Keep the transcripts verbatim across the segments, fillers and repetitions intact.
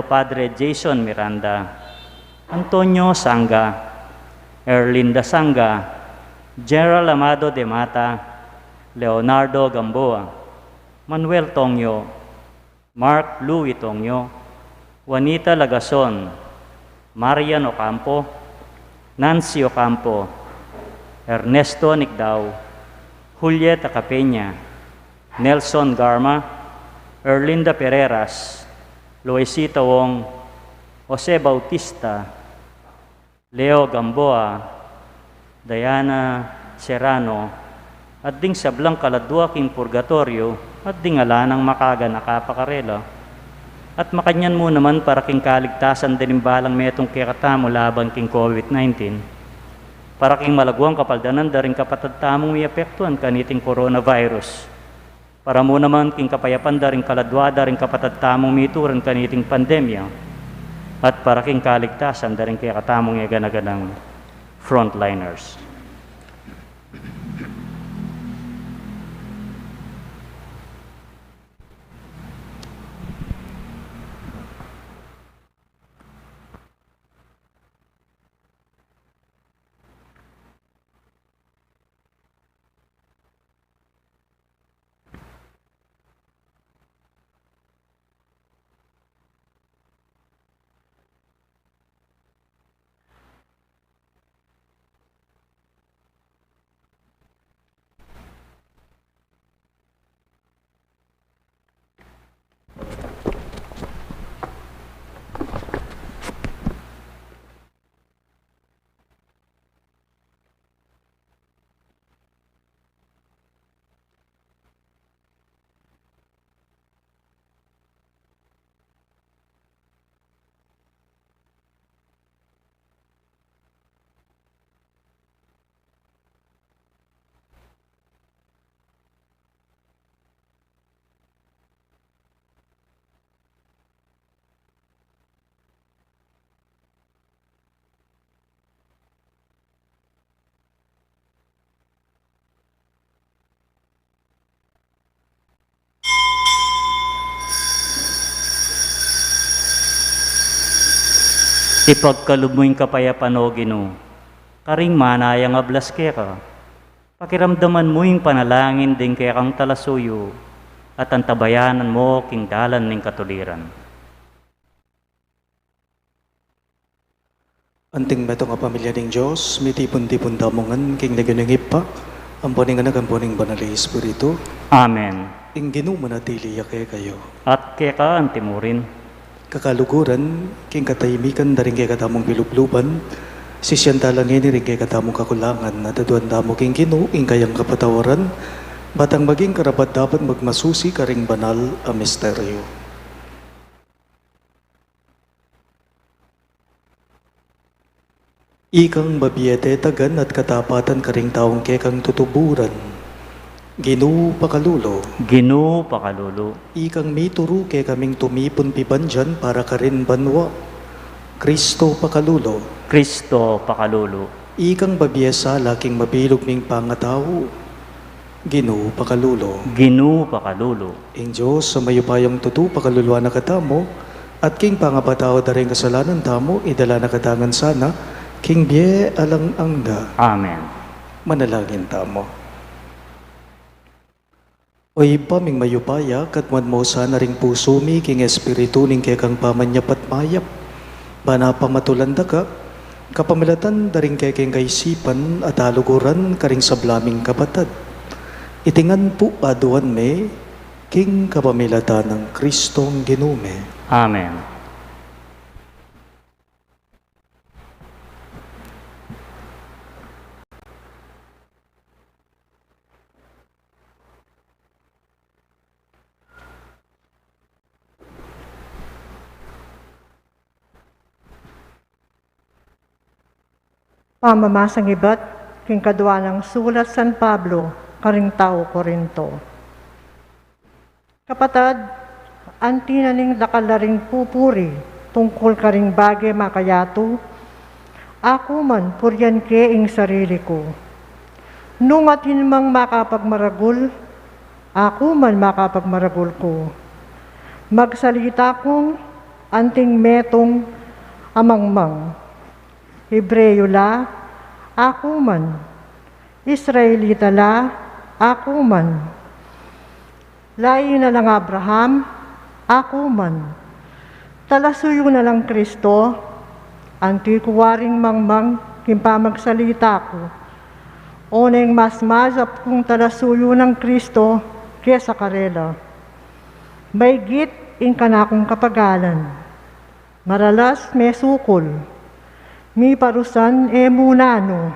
Padre Jason Miranda, Antonio Sanga, Erlinda Sanga, Gerald Amado de Mata, Leonardo Gamboa, Manuel Tongyo, Mark Louis Tongyo, Juanita Lagason, Marian Ocampo, Nancy Ocampo, Ernesto Nicdao, Juliet Acapena, Nelson Garma, Erlinda Pereiras, Luisita Wong, Jose Bautista, Leo Gamboa, Diana Serrano, at ding sablang kaladua king purgatoryo, at ding ala nang makaganaka pa karela. At makanyan mu naman para king kaligtasan ding balang metung kekatamu laban king COVID nineteen, para king malaguang kapaldanan da ring kapatad tamung miapektuan kaniting coronavirus, para mu naman king kapayapan da ring kaladua da ring kapatad tamung mituran kaniting pandemya, at para king kaligtasan da ring kekatamung egana-ganang frontliners. Ipagkalub mu ing kapayapan, O Ginu, karing manayang ablas keka. Pakiramdaman mu ing panalangin ding kekang talasuyu, at antabayanan mu king dalan ning katuliran. Anting metung a pamilya ning Dios, mitipun-tipun tamu ngan king lagyu ning Ibpa, ampo ning Anak, ampo ning Banal a Espiritu. Amen. Ing Ginu manatili ya kekayu. At keka anti mu rin. Kakaluguran, king katahimikan da ring kekatamung pilubluban, sisian tala ngeni ring kekatamung kakulangan, at aduan tamu king Ginu ing kayang kapatawaran, ba tang maging karapat-dapat magmasusi karing banal a misteryo. Ikang mabie tetagan at katapatan karing taung kekang tutuburan. Ginu, pakalulu. Ginu, pakalulu. Ikang mituru kekaming tumipun pibandian para karin banua. Kristo, pakalulu. Kristo, pakalulu. Ikang mabie sala king mabilug ming pangatau. Ginu, pakalulu. Ginu, pakalulu. Ing Dios a mayupayang tutu pakaluluan na katamu, at king pangapatawad da ring kasalanan tamu, idala na katamu ngan sana king bie alang angga. Amen. Manalangin tamu. O Ibpa ming mayupaya, katmuan mu sana ring pusu mi king espiritu ning kekang pamanyap at mayap, ba na pamatulan da ka, kapamilatan da ring kekeng kaisipan at aluguran karing sabla ming kapatad. Iti ngan pu aduan mi king kapamilatan nang Kristong Ginu mi. Amen. Pamamasang ibat king kadua nang sulat San Pablo karing tau Corinto. Kapatad, anti na ning dakal la ring pupuri tungkul karing bage makayatu, aku man purian ke ing sarili ku. Nung atin mang makapagmaragul, aku man makapagmaragul ku. Magsalita kung anting metung a mangmang. Hebreo la, aku man. Israelita la, aku man. Lahi na lang Abraham, aku man. Talasuyu na lang Kristo, anti ku waring mangmang king pamagsalita ku. O neng mas mayap kung talasuyu nang Kristo kesa karela. Maygit ing kanakung kapagalan. Maralas mesukul, miparusan e mu nanu,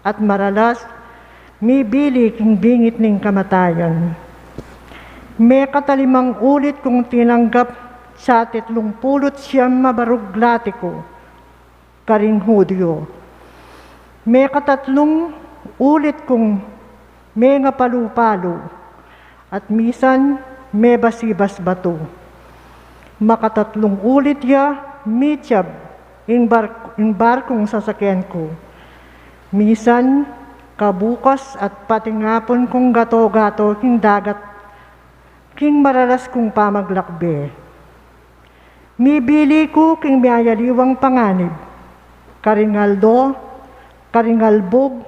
at maralas mibili king bingit ning kamatayan. Mekatalimang ulit kung tinanggap sa tetlung pulu't siyam a barug lati ku karing Hudyo. Mekatatlung ulit kung mengapalu-palu, at misan mebasibas batu. Makatatlung ulit ya mitiab ing bar-, ing barkung sasakyan ku. Misan kabukas at patingapun kung gato-gato king dagat, king maralas kung pamaglakbe. Mibili ku king miyayaliwang panganib, karing aldo, karing albug,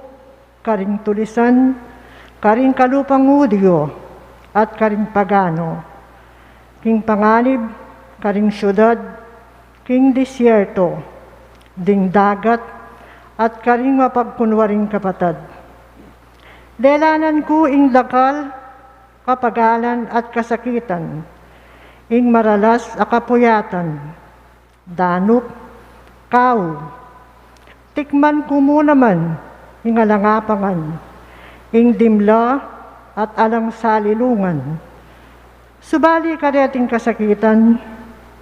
karing tulisan, karing kalupang Hudyo, at karing pagano. King panganib, karing syudad, king disyerto, ding dagat, at karing mapagkunwaring kapatad. Lelanan ku ing dakal, kapagalan at kasakitan, ing maralas a kapuyatan, danup, kau. Tikman ku mu naman ing alang apangan, ing dimla at alang salilungan. Subali kareting kasakitan,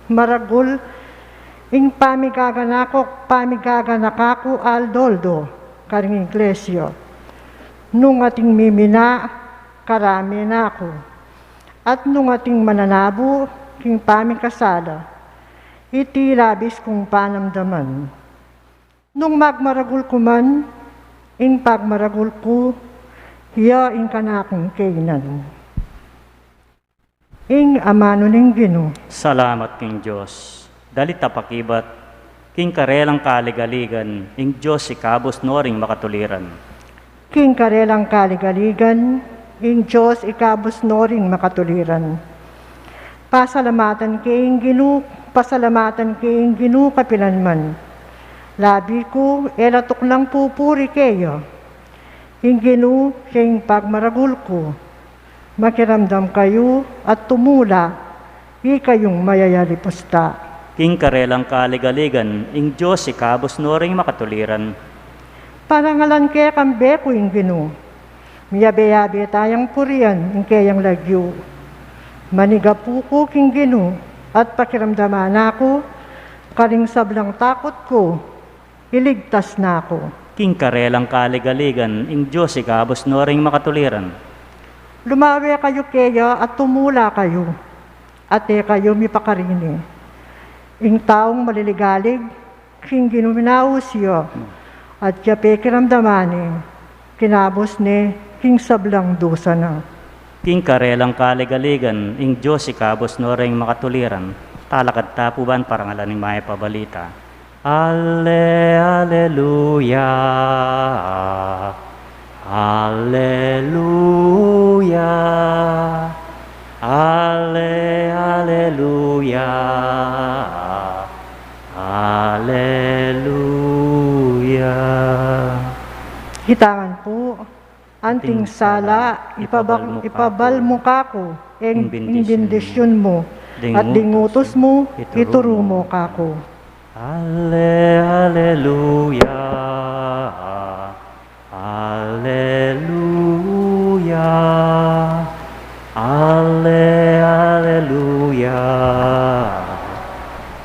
maragul ing pamigaganakuk, pamigaganaka ku aldo-aldo karing iglesia. Nung ating mimina, karame na ku. At nung ating mananabu king pamikasala, iti labis kung panamdaman. Nung magmaragul ku man, ing pagmaragul ku, ya ing kanakung kainan. Ing amanu ning Ginu. Salamat king Dios. Dalit a pakibat, king karelang kaligaligan, ing Dios ikabus no ring makatuliran. King karelang kaligaligan, ing Dios ikabus no ring makatuliran. Pasalamatan ke ing Ginu, pasalamatan ke ing Ginu kapilan man. Labi ku, e la tuknang pupuri keya. Ing Ginu, siya ing pagmaragul ku. Makiramdam kayu at tumula, ikayung mayayali pusta. King karelang kaligaligan, ing Dios ikabus no ring makatuliran. Parangalan ke kambe ku ing Ginu. Miyabe-yabe tayang purian ing keyang lagyu. Manigapu ku king Ginu at pakiramdaman na ku, karing sablang takut ku, iligtas na ku. King karelang kaligaligan, ing Dios ikabus no ring makatuliran. Lumawe kayu keya at tumula kayu, at e kayu mipakarini. Ing taung maliligalig, king Ginu minaus ya, at ya pekiramdaman ne, kinabus ne king sablang dusa na. King karelang kaligaligan, ing Dios ikabus no ring makatuliran. Talakad ta pu ban parangalan ing mayap a balita. Alle, alleluia. Alleluia. Alle, alleluia. Alleluia. Hitangan pu. Anting sala, ipabal-, ipabal mu kaku ing, ing bendisyun mu, at ding utus mu, ituru mu kaku. Alle, alleluia. Alleluia. Alle, alleluia.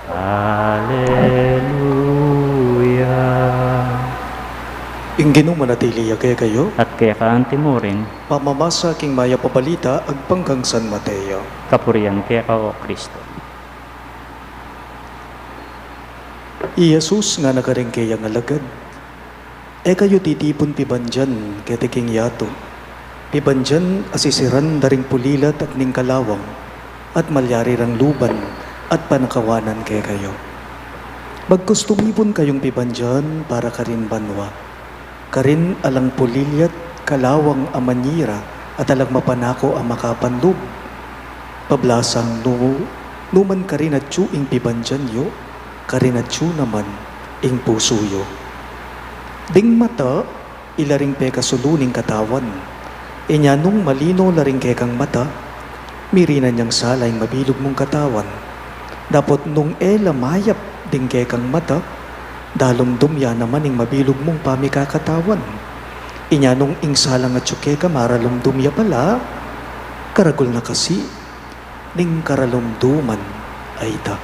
Alleluia. Ing Ginu manatili ya kekayu. At keka anti mu rin. Pamamasa king mayap a balita agpang kang San Mateo. Kapurian keka, O Kristo. I Jesus ngana karing keyang alagad, e kayu titipun pibandian keti king yatu, pibandian a sisiran da ring pulilat at ning kalawang, at malyari rang luban, at panakawanan kekayu. Bagkus tumipun kayung pibandian para karin banua, karin alang pulilyat kalawang a manyira at alang mapanako a makapanlub. Pablasang nu, nu man karin atyu ing pibandian yu, karin atyu naman ing pusu yu. Ding mata, ila ring pekasulu ning katawan. Inya nung malino la ring kekang mata, mirinan yang sala ing mabilug mung katawan. Dapot nung e la mayap ding kekang mata, dalumdum ya naman ing mabilug mung pamikakatawan. Inya nung ing salang atyu keka maralumdum ya pala, karagul na kasi ning karalumduman a ita.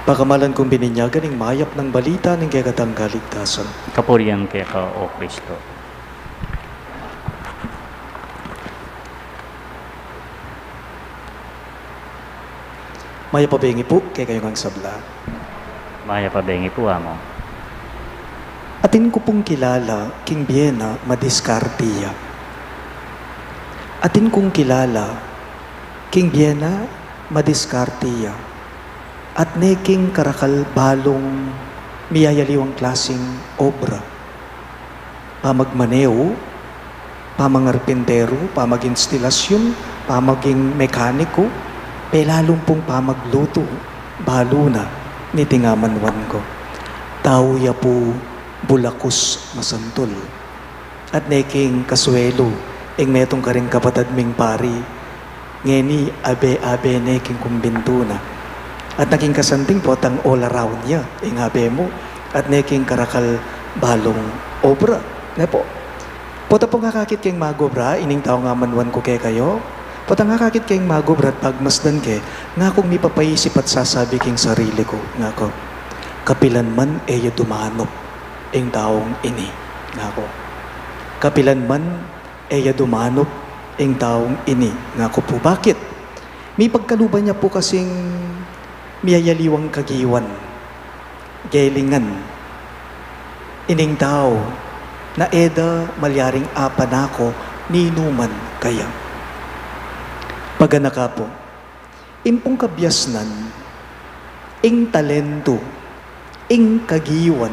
Pakamalan kung bininyagan ing mayap nang balita ning kekatang kaligtasan. Kapurian keka, O Kristo. Mayap a bengi pu kekayu ngang sabla. Mayap a bengi pu, Among. Atin ku pung kilala king bie na madiskarte ya. Atin kung kilala king bie na madiskarte ya. At ne king karakal balung miyayaliwang klasing obra. Pamagmaneho, pamangarpinteru, pamaginstilasyun, pamaging mekaniku, pelalung pung pamaglutu, balu na niting amanuan ku. Tau ya pu bulakus masantul. At ne king kasuelu, ing metung karing kapatad ming pari, ngeni abe-abe ne king kumbintu na. At ne king kasanting potang all around ya ing abe mu. At ne king karakal balung obra. Ne pu? Pota pung akakit keng magobra, ining taung amanuan ku kekayu. Pota akakit keng magobra at pagmasdan ke, ngaku mipapaisip at sasabi king sarili ku, ngaku, kapilan man e ya dumanup ing taung ini, ngaku. Kapilan man e ya dumanup ing taung ini, ngaku pu. Bakit? Mipagkaluban ya pu kasing miyayaliwang kagiwan, gelingan, ining tau na e da malyaring apanako ninuman kaya. Paganaka pu, ing pung kabiasnan, ing talentu, ing kagiwan,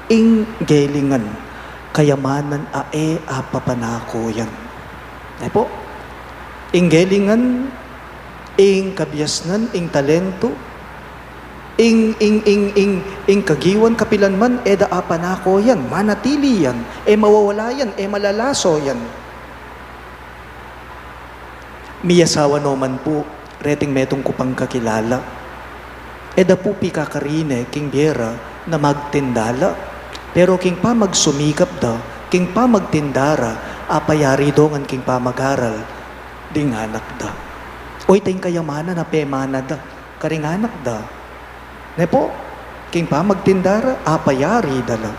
ing gelingan, kayamanan a e apapanako yan. E pu? Ing gelingan, ing kabiasnan, ing talentu, ing, ing, ing, ing, ing kagiwan, kapilan man e da apanako yan, manatili yan, e mawawala yan, e malalaso yan. Miyasawa no man pu reting metung ku pang kakilala. E da pu pikakarine king bie ra na magtinda la. Pero king pamagsumikap da king pamagtinda ra, apayari do ngan king pamagaral ding anak da. Oy, ita ing kayamanan a pemana da karing anak da. Ne pu? King pamagtinda ra, apayari da la.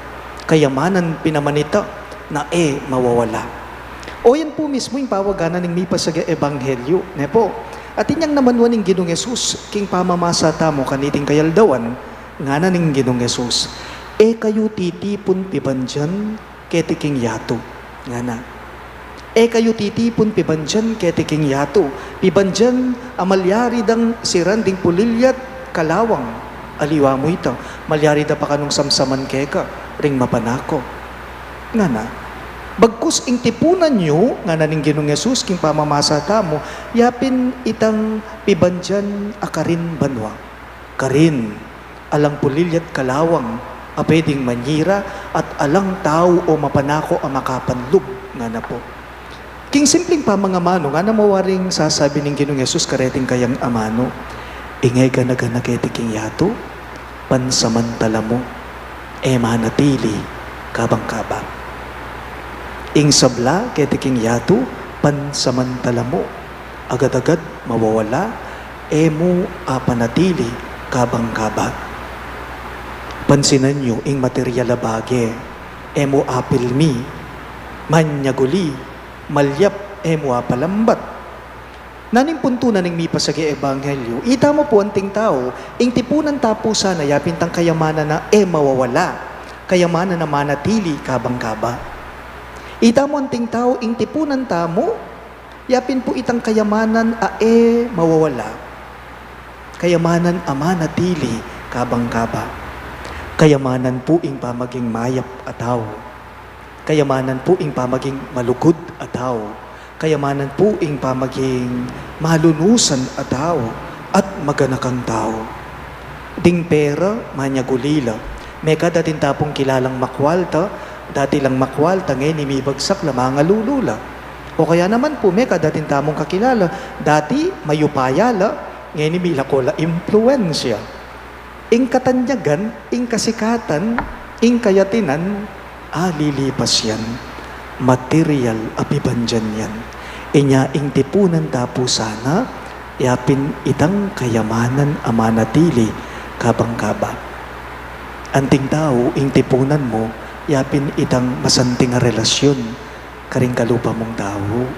Kayamanan pin naman ita na e mawawala. O yan pu mismu ing pawaga na ning mipasage ebanghelyu, ne pu? Atin yang namanuan ning Ginung Jesus king pamamasa tamu kaniting kayaldawan, ngana ning Ginung Jesus, e kayu titipun pibandian keti king yatu, ngana. E kayu titipun pibandian keti king yatu, pibandian a malyari dang siran ding pulilyat kalawang, aliwa mu ita, malyari da pa kanung samsaman keka ring mapanako, ngana. Bagkus ing tipunan yu, ngana ning Ginung Jesus king pamamasa tamu, ya pin itang pibandian a karin banua, karin alang pulilyat kalawang a pwedeng manyira at alang tau o mapanako a makapanlub, ngana pu. King simpling pamangamanu, ngana mu waring sasabi ning Ginung Jesus kareting kayang amanu, ing e gana-gana keti king yatu, pansamantala mu, e manatili kabang-kaba. Ing sabla keti king yatu, pansamantala mu, agad-agad mawawala, e mu apanatili kabang-kaba. Pansinan yu ing material a bage, e mu apilmi, manyaguli, malyap, e mu apalambat. Nanu ing puntu na ning mipasage ebanghelyu? Ita mu pu anting tau, ing tipunan ta pu sana ya pin itang kayamanan a e mawawala, kayamanan a manatili kabang-kaba. Ita mu anting tau, ing tipunan tamu, Ya pin pu itang kayamanan a e mawawala. Kayamanan a manatili kabang-kaba. Kayamanan pu ing pamaging mayap a tau. Kayamanan pu ing pamaging malugud a tau. Kayamanan pu ing pamaging malunusan a tau at maganakang tau. Ding pera, manyaguli la. Mekad atin ta pung kilalang makwalta, dati lang makwalta, ngeni mibagsak la, mangalulu la. O kaya naman pu, mekad atin tamung kakilala, dati mayupaya la, ngeni milako la impluwensya. Ing katanyagan, ing kasikatan, ing kayatinan, a lilipas yan. Material a pibandian yan. Inya ing tipunan ta pu sana, ya pin itang kayamanan a manatili kabang-kaba. Anting tau, ing tipunan mu, ya pin itang masanting a relasyun karing kalupa mung tau.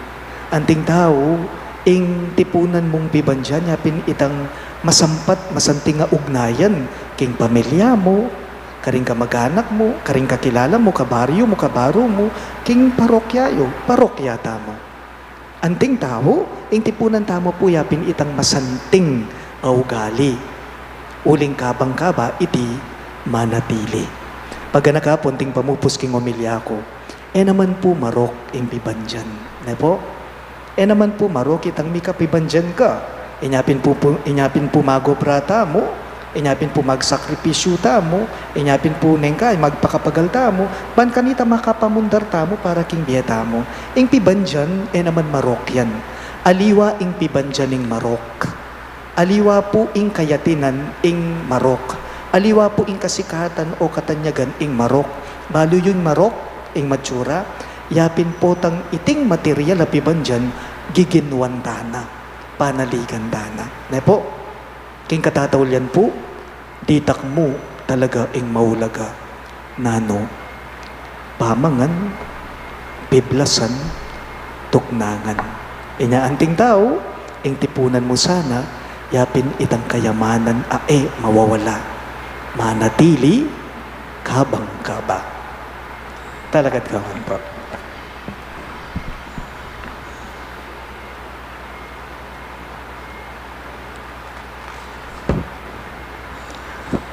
Anting tau, ing tipunan mung pibandian ya pin itang masampat, masanting a ugnayan king pamilya mu, karing kamag-anak mu, karing kakilala mu, kabaryu mu, kabaru mu, king parokya yu, parokya tamu. Anting tau, ing tipunan tamu pu ya pin itang masanting a ugali. Uling kabang-kaba iti manatili. Paganaka pu anting pamupus king omilya ku, e naman pu marok ing pibandian. Ne pu? E naman pu marok itang mika pibandian ka. Inya pin pu, pu, inya pin pu magobra tamu, inya pin pu magsakripisyu tamu, inya pin pu neng ka, magpakapagal tamu, ban kanita makapamundar tamu para king bie tamu. Ing pibandian, e naman marok yan. Aliwa ing pibandian ning marok. Aliwa pu ing kayatinan ing marok. Aliwa pu ing kasikatan o katanyagan ing marok. Balu yu ing marok, ing matsura, ya pin potang iting material a pibandian, giginwan tana, panaligan tana. Ne pu? King katataulian pu, ditak mu talaga ing maulaga. Nanu? Pamangan, piblasan, tuknangan. Inya anting tau, ing tipunan mu sana, ya pin itang kayamanan a e mawawala. Manatili kabang-kaba. Talakad ka man pu.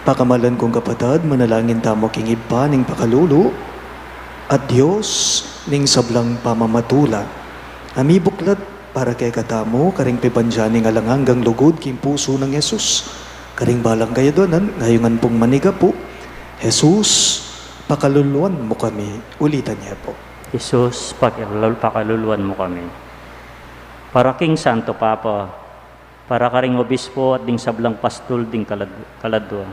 Pakamalan kung kapatad, manalangin tamu king Ibpa ning pakalulu at Dios ning sablang pamamatula, a mibuklat para kekatamu karing pibandian ning alang anggang lugud king pusu nang Jesus. Karing balang kayadwanan, ngayungan pung manigapu, Jesus, pakaluluan mu kami. Ulitan ye pu. Jesus, pakalul-, pakaluluan mu kami. Para king Santo Papa, para karing obispo at ding sablang pastul ding kalad-, kaladua.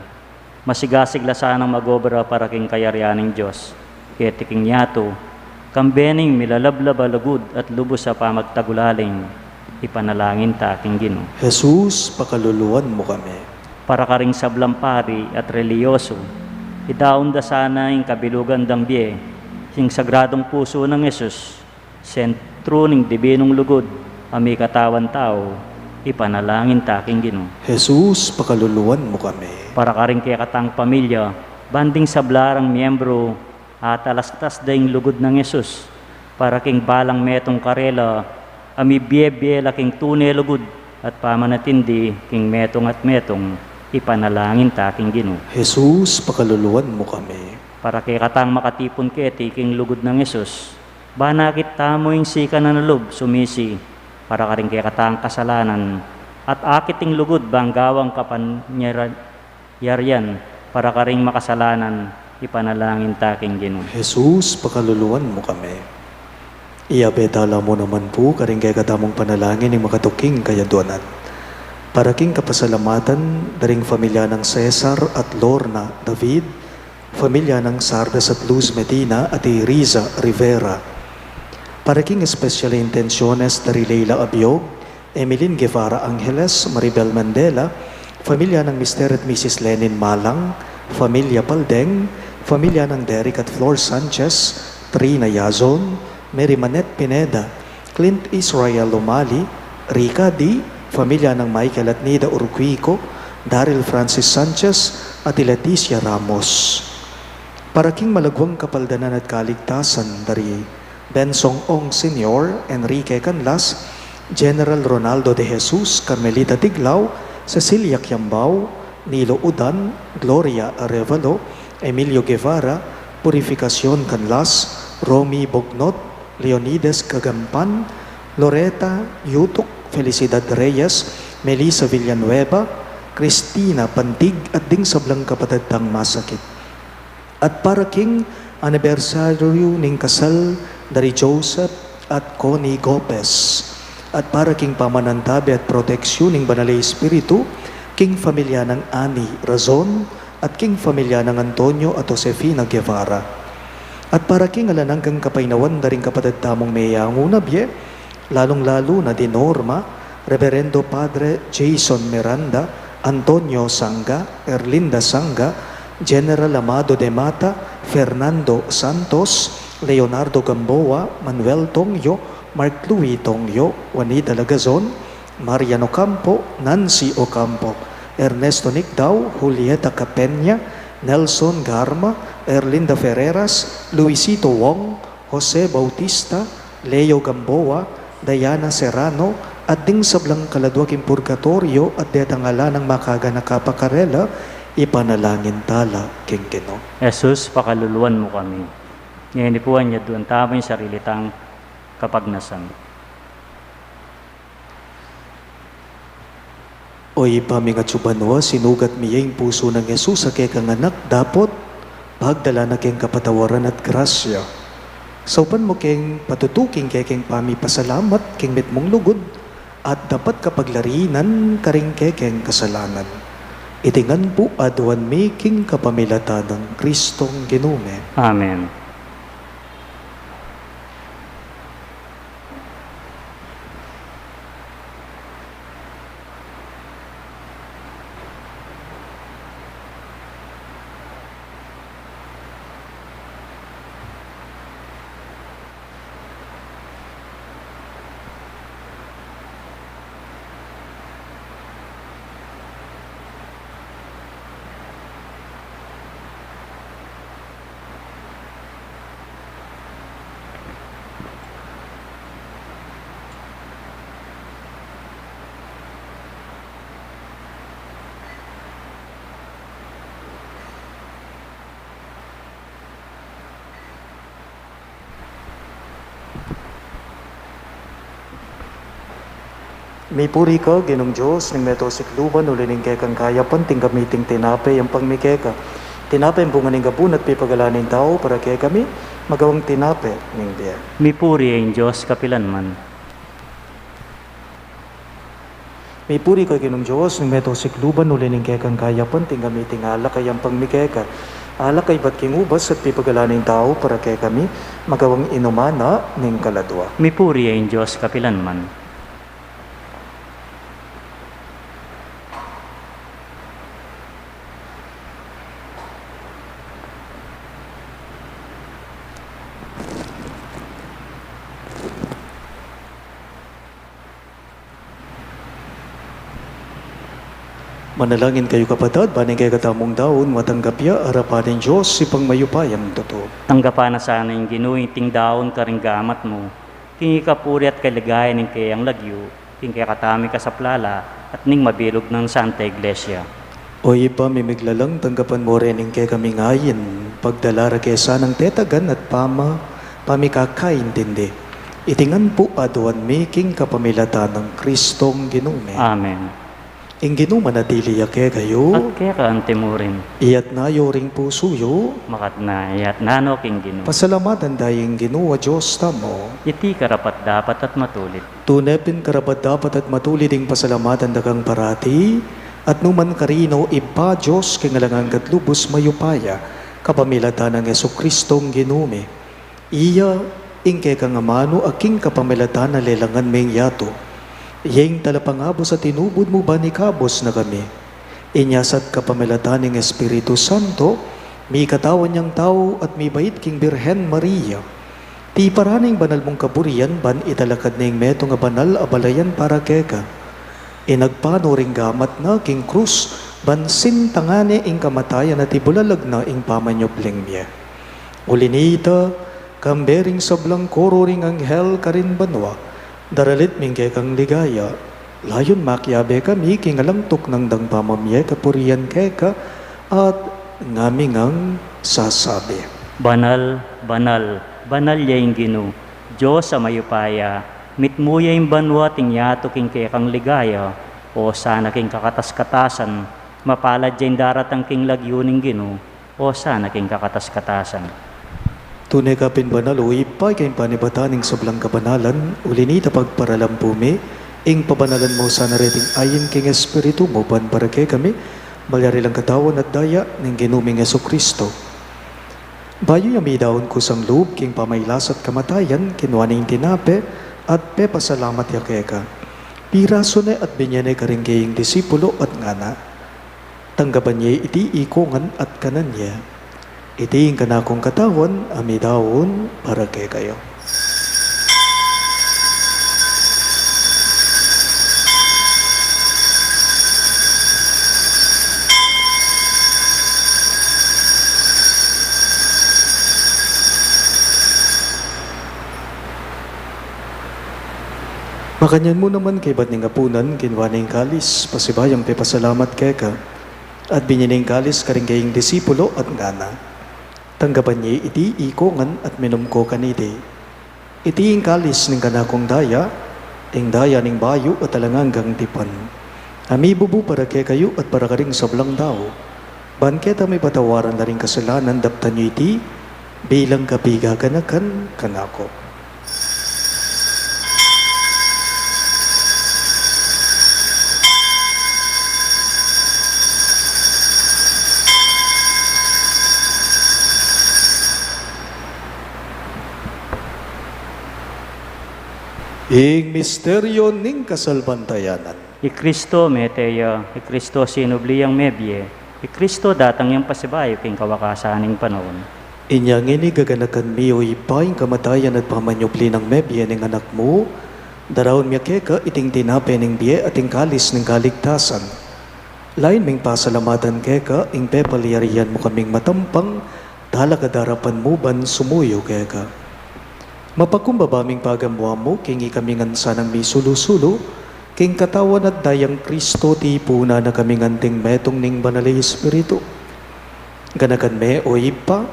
Masigasig la sanang mag-obra para king kayarian ning Dios keti king yatu, kambe ning milalablab a lugud at lubus a pamagtagulaling, ipanalangin ta king Ginu. Jesus, pakaluluan mu kami. Para karing sablang pari at relihiyoso, idaun da sana ing kabilugan dang bie king sagradung pusu nang Jesus, sentru ning dibinung lugud a mikatawan tau, ipanalangin ta king Ginu. Jesus, pakaluluan mu kami. Para karing kekatang pamilya, ban ding sabla rang miyembru, atalastas da ing lugud nang Jesus, para king balang metung karela, a mibie-bie la king tune lugud at pamanatindi king metung at metung, ipanalangin ta king Ginu. Jesus, pakaluluan mu kami. Para kekatang makatipun keti king lugud nang Jesus, ban akit tamu ing sikanan a lub sumisi para karing kekatang kasalanan, at akit ing lugud ban gawang kapanyara-, yarian para karing makasalanan, ipanalangin ta king Ginu. Jesus, pakaluluan mu kami. Iyabe tala mu naman pu karing kekatamung panalangin ing makatuking kayadwanan. Para king kapasalamatan da ring familia nang Cesar at Lorna David, familia nang Sardes at Luz Medina at i Riza Rivera. Para king espesyal a intensyones da ri Leila Abiog, Emeline Guevara Angeles, Maribel Mandela, familia nang Mister at Missus Lenin Malang, familia Paldeng, familia nang Derek at Flor Sanchez, Trina Yazon, Mary Manette Pineda, Clint Israel Lumali, Rica D, familia nang Michael at Nida Urquico, Daryl Francis Sanchez, at i Leticia Ramos. Para king malagwang kapaldanan at kaligtasan da ri Bensong Ong Senior, Enrique Canlas, General Ronaldo de Jesus, Carmelita Tiglao, Cecilia Kiambao, Nilo Udan, Gloria Arevalo, Emilio Guevara, Purificacion Canlas, Romy Bognot, Leonides Gagampan, Loreta Yutuk, Felicidad Reyes, Melissa Villanueva, Cristina Pantig, at ding sablang kapatad tang masakit. At para king anibersaryu ning kasal da ri Joseph at Connie Gopez. At para king pamanantabe at proteksyon ning Banal a Espiritu, king pamilya nang Annie Razon, at king pamilya nang Antonio at Josefina Guevara. At para king alang anggang kapaynawan da ring kapatad tamung meyangu na bie, lalung-lalu na di Norma, Reverendo Padre Jason Miranda, Antonio Sanga, Erlinda Sanga, General Amado de Mata, Fernando Santos, Leonardo Gamboa, Manuel Tongyo, Mark Louis Tongyo, Juanita Lagazon, Marian Ocampo, Nancy Ocampo, Ernesto Nicdao, Julieta Capenya, Nelson Garma, Erlinda Ferreras, Luisito Wong, Jose Bautista, Leo Gamboa, Diana Serrano, at ding sablang kaladua king purgatoryo at detang ala nang makaganaka pa karela, ipanalangin tala king Ginu. Jesus, pakaluluan mu kami. Ngeni pu, yaduan tamu ing sarili tang kapagnasan. O Ibpa ming atsu banua, sinugat mi ya ing pusu nang Jesus a kekang anak, dapot pagdalan na keng kapatawaran at grasya. Saupan mu keng patutuking kekeng pamipasalamat keng mitmung lugud, at dapat kapaglarinan karing kekeng kasalanan. Iti ngan pu aduan mi king kapamilatan nang Kristong Ginu mi. Amen. Mipuri ka, Ginung Dios ning meto sikluban, uli ning kekang kayapan tinggap mi iting tinape, yampang mi keka. Tinape ing bunga ning gabun at pipagalan ning tau para kekami, magawang tinape ning bie. Mipuri ing Dios kapilan man. Mipuri ka, Ginung Dios ning meto sikluban, uli ning kekang kayapan tinggap mi iting alak a yampang mi keka. Alak a ibat king ubas at pipagalan ning tau para kekami, magawang inuman na ning kaladua. Mipuri ing Dios kapilan man. Manalangin kayu, kapatad, ban ing kekatamung daun matanggap ya arapan ning Dios, Ibpang mayupayang tutu. Tanggapan na sana ning Ginu iting daun karing gamat mu, king ikapuri at kaligayan ning keyang lagyu, king kekatamung kasaplalan, at ning mabilug nang Santa Iglesia. O Ibpa mi miglalang, tanggapan mu rin ing kekaming ain, pagdala ra ke sanang tetagan at pama, pamikakaintindi. Iti ngan pu aduan mi king kapamilatan nang Kristong Ginu mi. Amen. Ing Ginu manatili ya kekayu. At keka anti mu rin. Iyatas yu ring pusu yu. Makatna, iyatas no king Ginu. Pasalamatan da ing Ginu a Dios tamu. Iti karapat-dapat at matulid. Tune pin karapat-dapat at matulid ing pasalamatan da kang parati, at nukarin man, Ibpa, Dios king alang angga at lubus mayupaya, kapamilatan nang Jesukristong Ginu mi. Iya ing kekang amanu a king kapamilatan na lelangan ming yatu. Iya ing talapangabus a tinubud mu ban ikabus na kami. Inya sa kapamilatan ning Espiritu Santo, mikatawan yang tau at mibait king Birhen Maria. Tiparan ing banal mung kaburian ban italakad ning metung a banal a balayan para keka. Inagpanu ring gamat na king krus ban sintangan ne ing kamatayan at ibulalag na ing pamanyubling mie. Uli nita, kambe ring sablang koro ring anghel karin banua, Daralit ming kekang ligaya, layun makiabe kami king alang tuknang dang pamamie kapurian keka, at ngami ngang sasabi: Banal, banal, banal ya ing Ginu, Dios a mayupaya, mitmu ya ing banua at ing yatu king kekang ligaya. Osana king kakatas-katasan, mapalad ya ing daratang king lagyu ning Ginu. Osana king kakatas-katasan. Tune ka pin banal, o Ibpa, ika ing panibatan ning sablang kabanalan, uli na nita pagparalan pu mi, ing pabanalan mu sana reting ain king Espiritu mu, ban para kekami malyari lang katawan at daya ning Ginu ming Jesucristo. Bayu ya midaun kusang lub king pamailas at kamatayan, kinua ne ing tinape, at pepasalamat ya keka. Pirasu ne at binye ne karing kayang disipulo at ngana: Tanggapan ye iti ikongan at kanan ye. Iti ing kanakung katawan a midaun para kekayu. Makanyan mu naman kaybat ning apunan, kinua ne ing kalis, pasibayung pepasalamat keka, at binye ne ing kalis karing kayang disipulo at ngana: Tanggapan ye iti ikongan at minum ko kaniti. Iti ing kalis ning kanakung daya, ing daya ning bayu at alang anggang tipan, a mibubu para kekayu at para karing sablang tau, ban keta mipatawaran la ring kasalanan. Daptan yu iti bilang kapigaganakan kanaku. Ing misteryu ning kasalpantayanan. I Kristo mete ya, i Kristo sinubli yang mebie, i Kristo datang yang pasibayu king kawakasan ning panaun. Inya ngeni gaganakan mi, o Ibpa, ing kamatayan at pamanyubli nang mebie ning Anak mu, daraun mi keka iting tinape ning bie at ing kalis ning kaligtasan. Lain ming pasalamatan keka ing pepalyarian mu kaming matampang talakad arapan mu ban sumuyu keka. Mapakumbaba ming pagamuan mu king ikami ngan sanang misulu-sulu king katawan at dayang Kristo, tipunan na kami ngan ding metung ning Banal a Espiritu. Ganakan me, o Ibpa,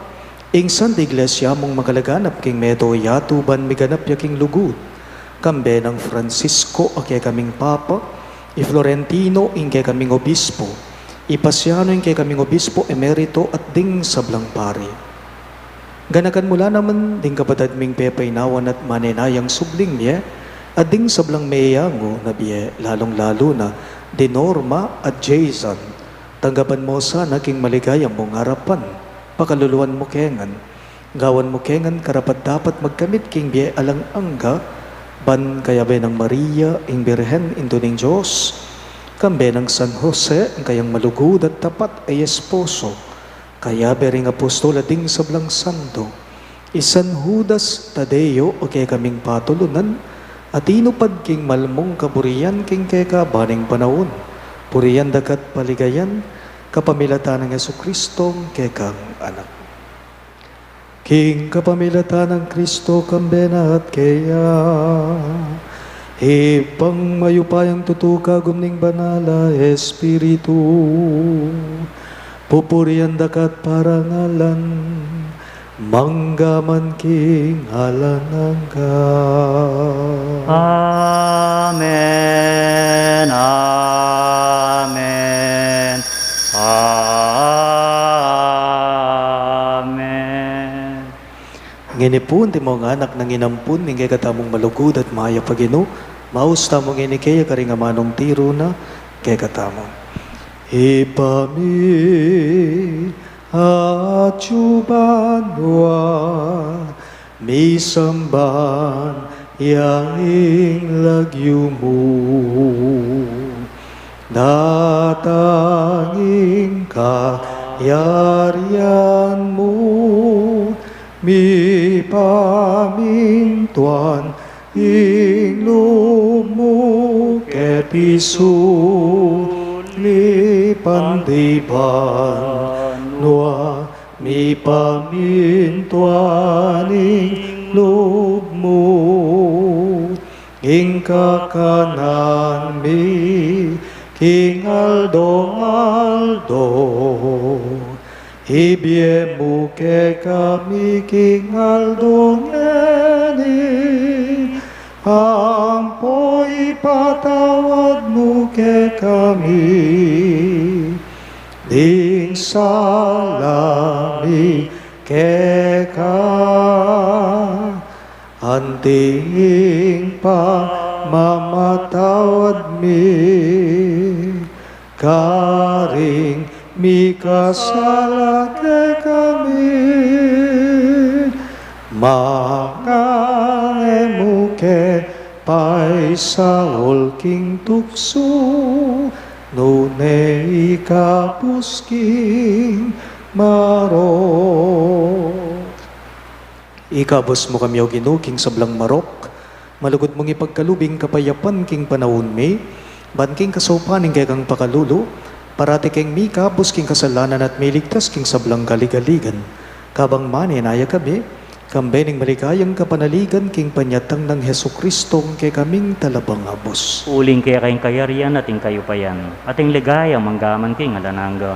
ing Santa Iglesia mung makalaganap king meto yatu ban miganap ya king lugud, kambe nang Francisco a kekaming Papa, i Florentino ing kekaming Obispo, i Pasiano ing kekaming Obispo Emerito at ding sablang pari. Ganakan mu la naman ding kapatad ming pepainawan at manenayang subling mie, at ding sablang meyangu na bie, lalung-lalu na di Norma at Jason. Tanggapan mu sana king maligaya mung arapan, pakaluluan mu ke ngan, gawan mu ke ngan karapat-dapat magkamit king bie alang angga, ban kayabe nang Maria ing Birhen, Indu ning Dios, kambe nang San Jose ing kayang malugud at tapat a esposo, kayabe ring apostol at ding sablang santo, i San Judas Tadeo a kekaming patulunan, a tinupad king malmung kaburian king keka ban ning panaun. Purian da ka at paligayan kapamilatan nang Jesucristo a kekang Anak. King kapamilatan nang Kristo, kambe na at keya, Ibpang mayupayang tutu, kagum ning Banal a Espiritu, pupurian da ka at parangalan, mangga man king alang angga. Amen, amen, amen. Ngeni pu, antimong anak nang inampun ning kekatamung malugud at mayap a Ginu, maus tamu ngeni keya karing amanung tiru na kekatamu. Ibpa mi, atsu ka banua, misamban ya ing lagyu mu, datang ing kayarian mu, mipamintuan ing lub mu keti sulip anti banua, mipamintuan ing lub mu Ing kakanan mi king aldo-aldo, ibie mu kekami king aldo ngeni, ampo ipatawad mu kekami ding sala mi keka, anti ing pamamatawad mi karing mikasala kekami. Manga e mu ke paisaul king tuksu, nune ikabus king marok. Ikabus mu kami, O Ginu, king sablang marok. Malugud mung ipagkalub ing kapayapan king panaun mi, ban king kasaupan ning kekang pakalulu, parati keng mikabus king kasalanan at miligtas king sablang kaligaligan. Kabang manenaya kami, kambe ning maligayang kapanaligan king panyatang nang Jesucristo, ing kekaming talabangabus. Uling keka ing kayarian at ing kayupayan, at ing ligaya manggaman king alang angga.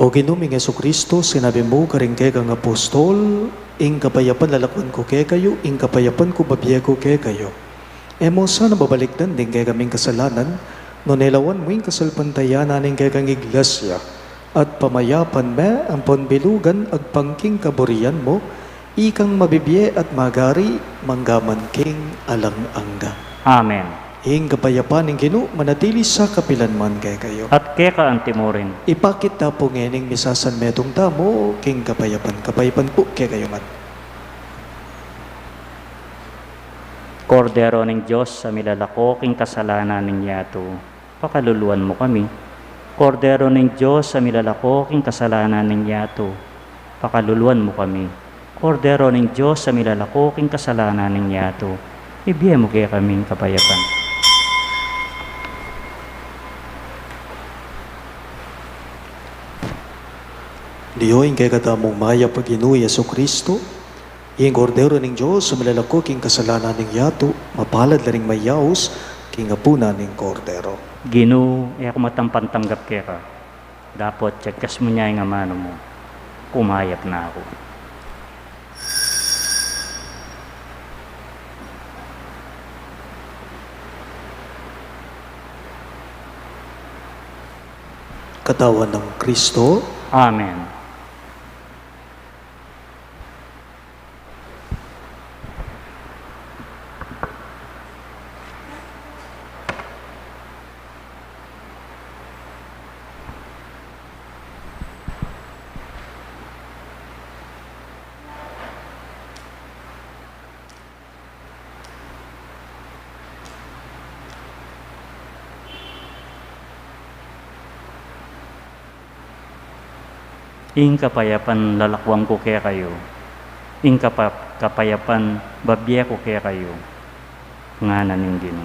O Ginu ming Jesucristo, sinabi mu karing kekang apostol, ing kapayapan lalakwan ku kekayu, ing kapayapan ku babie ku kekayu. E mu sana babalikdan ding kekaming kasalanan, nune lawan mu ing kasalpantayanan ning kekang iglesia, at pamayapan me ampon bilugan agpang king kaburian mu, ikang mabibie at magari manggaman king alang angga. Amen. Ing kapayapan ning Ginu manatili sa kapilan man kekayu. At keka anti mu rin. Ipakit ta pu ngening misasanmetung tamu king kapayapan. Kapayapan pu kekayu ngan. Kordero ning Dios a milalako king kasalanan ning yatu, pakaluluan mu kami. Kordero ning Dios a milalako king kasalanan ning yatu, pakaluluan mu kami. Kordero ning Dios a milalako king kasalanan ning yatu, ibie mu kekami ing kapayapan. Dioyu ing kekatamung mayap a Ginu Jesucristo, ing Kordero ning Dios a milalako king kasalanan ning yatu, mapalad la ring mayaus king apunan ning Kordero. Ginu, e ku matampan tanggap keka, dapot yagkas mu ne ing amanu mu, kumayap na ku. Katawan nang Kristo. Amen. Ing kapayapan lalakwan ku kekayu, ing kapa-, kapayapan babie ku kekayu, ngana ning Ginu.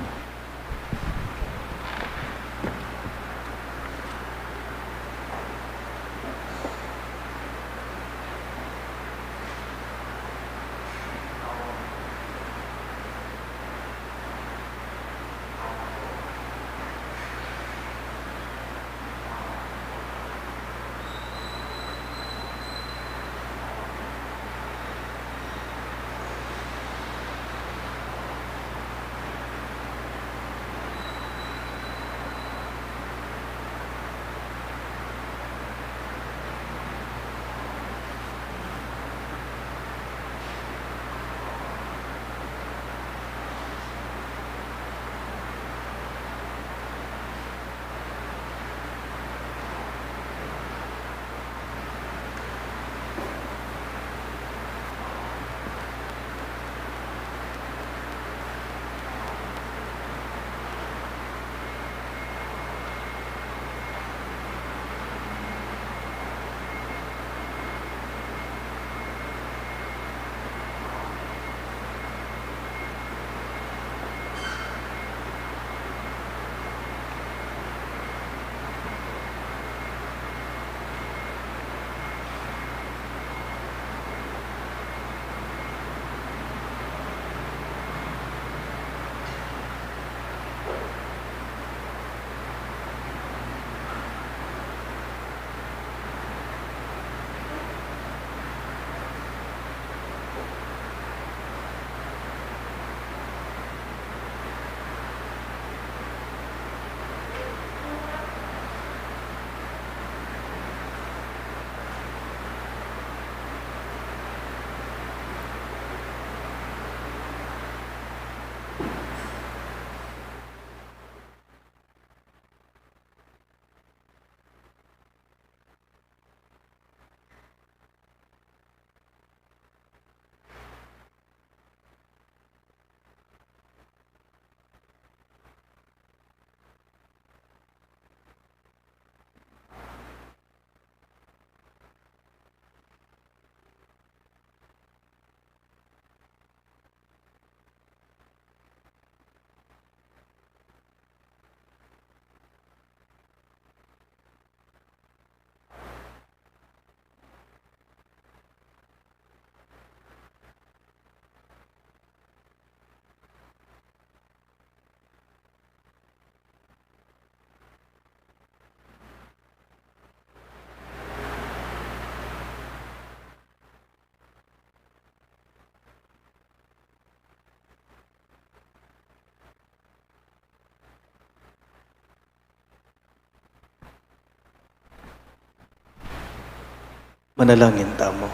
Manalangin tamu.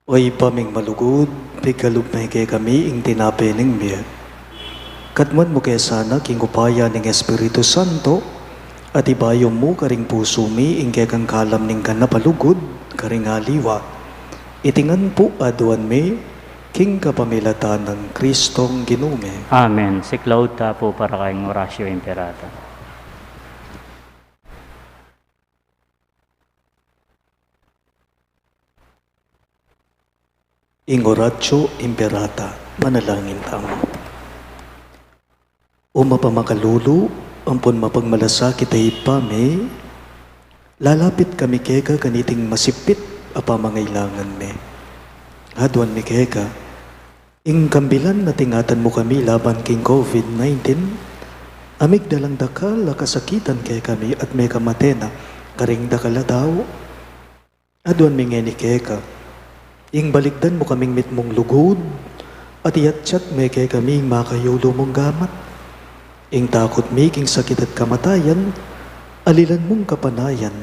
O Ibpa ming malugud, pigalub me kekami ing tinape ning mie. Katmuan mu ke sana king upaya ning Espiritu Santo, at ibayum mu karing pusu mi ing kekang kalam ning ganap a lugud karing aliwa. Iti ngan pu aduan mi king kapamilatan nang Kristong Ginu mi. Amen. Siklaud ta pu para keng Oratio Imperata. Ing Oratio Imperata, manalangin tamu. O mapamakalulu ampon mapagmalasakit a Ibpa mi, lalapit kami keka kaniting masipit a pamangailangan mi. Aduan mi keka, ing kambilan a tingatan mu kami laban king COVID nineteen, a migdalang dakal a kasakitan kekami at mekamate na karing dakal a tau. Aduan mi ngeni keka, ing balikdan mu kaming mitmung lugud, at iyatyat me kekami ing makayulu mung gamat. Ing takut mi king sakit at kamatayan, alilan mung kapanayan.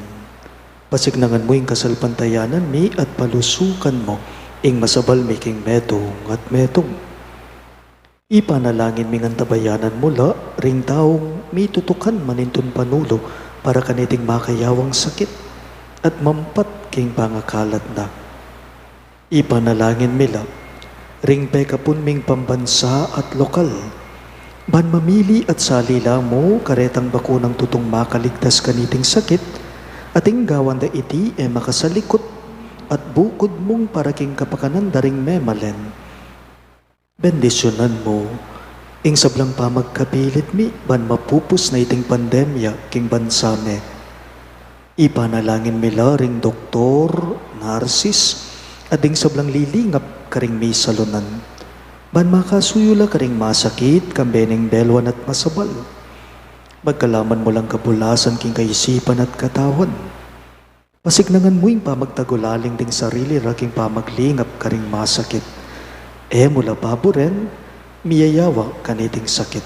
Pasiknangan mu ing kasalpantayanan mi at palusukan mu ing masabal mi king metung at metung. Ipanalangin ming antabayanan mu la ring taung mitutukan manintun panulu para kaniting makayawang sakit at mampat king pangakalat na. Ipanalangin mi la ring pekapun ming pambansa at lokal, ban mamili at salila mu karetang bakunang tutung makaligtas kaniting sakit, at ing gawan da iti e makasalikut at bukud mung para king kapakanan da ring memalen. Bendisyunan mu ing sablang pamagkapilit mi ban mapupus na iting pandemya king bansa mi. Ipanalangin mi la ring doktor, narsis, at ding sablang lilingap karing misalunan, ban makasuyu la karing masakit kambe ning belwan at masabal. Pagkalaman mu lang kabulasan king kaisipan at katawan. Pasiknangan mu ing pamagtagulaling ding sarili ra king pamaglingap karing masakit. E mu la paburen miyayawa kaniting sakit.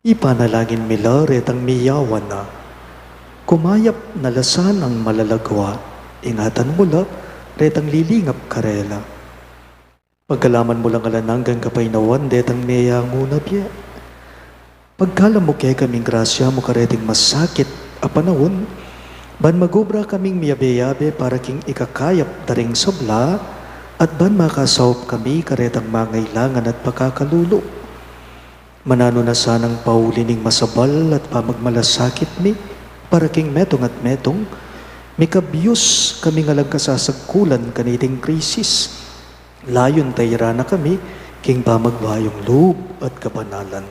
Ipanalangin mi la retang miyawa na, kumayap na la sanang malalagwa. Ingatan mu la retang lilingap karela. Pagkalaman mu lang alang anggang kapaynawan detang meyangu na bie. Pagkalam mu kekaming grasya mu kareting masakit a panaun, ban magobra kaming miyabe-yabe para king ikakayap da ring sabla, at ban makasaup kami karetang mangailangan at pakakalulu. Mananu na sanang pauli ning masabal at pamagmalasakit mi para king metung at metung, mikabyus kaming alang kasasagkulan kaniting krisis. Layun tayran na kami king pamagbayung lub at kapanalan.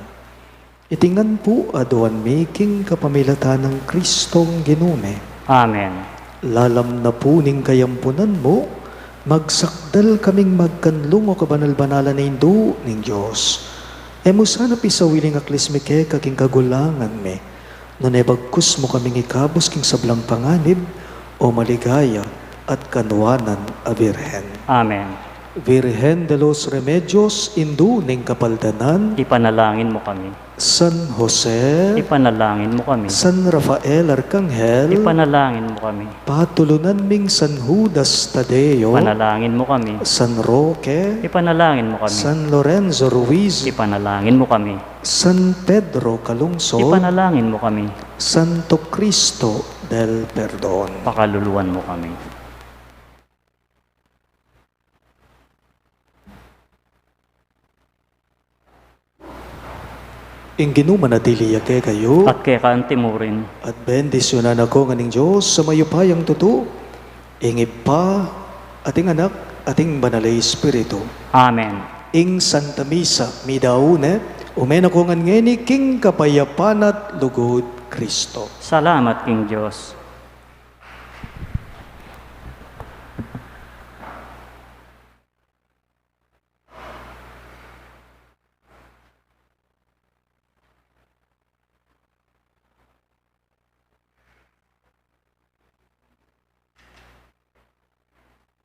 Iti ngan pu aduan mi king kapamilatan nang Kristong Ginu mi. Amen. Lalam na pu ning kayampunan mu, magsakdal kaming magkanlung, o kabanal-banalan a Indu ning Dios. E mu sana pisawili ing aklis mi keka king kagulangan mi, nune bagkus mu kaming ikabus king sablang panganib, o maligaya at kanuanan a Birhen. Amen. Virgen de los Remedios, Indu ning Kapaldanan. Ipanalangin mu kami. San Jose. Ipanalangin mu kami. San Rafael Arcangel. Ipanalangin mu kami. Patulunan ming San Judas Tadeo. Ipanalangin mu kami. San Roque. Ipanalangin mu kami. San Lorenzo Ruiz. Ipanalangin mu kami. San Pedro Calungsod. Ipanalangin mu kami. Santo Cristo del Perdon. Pakaluluan mu kami. Ing Ginu manatili ya kekayu. At keka antimurin. At bendisyunan na ko ngan ning Dios a mayupayang tutu, ing Ibpa, at ing Anak, at ing Banal a Espiritu. Amen. Ing Santa Misa, midaun ne, ume na ko ngan ngeni king kapayapan at lugud Kristo. Salamat king Dios.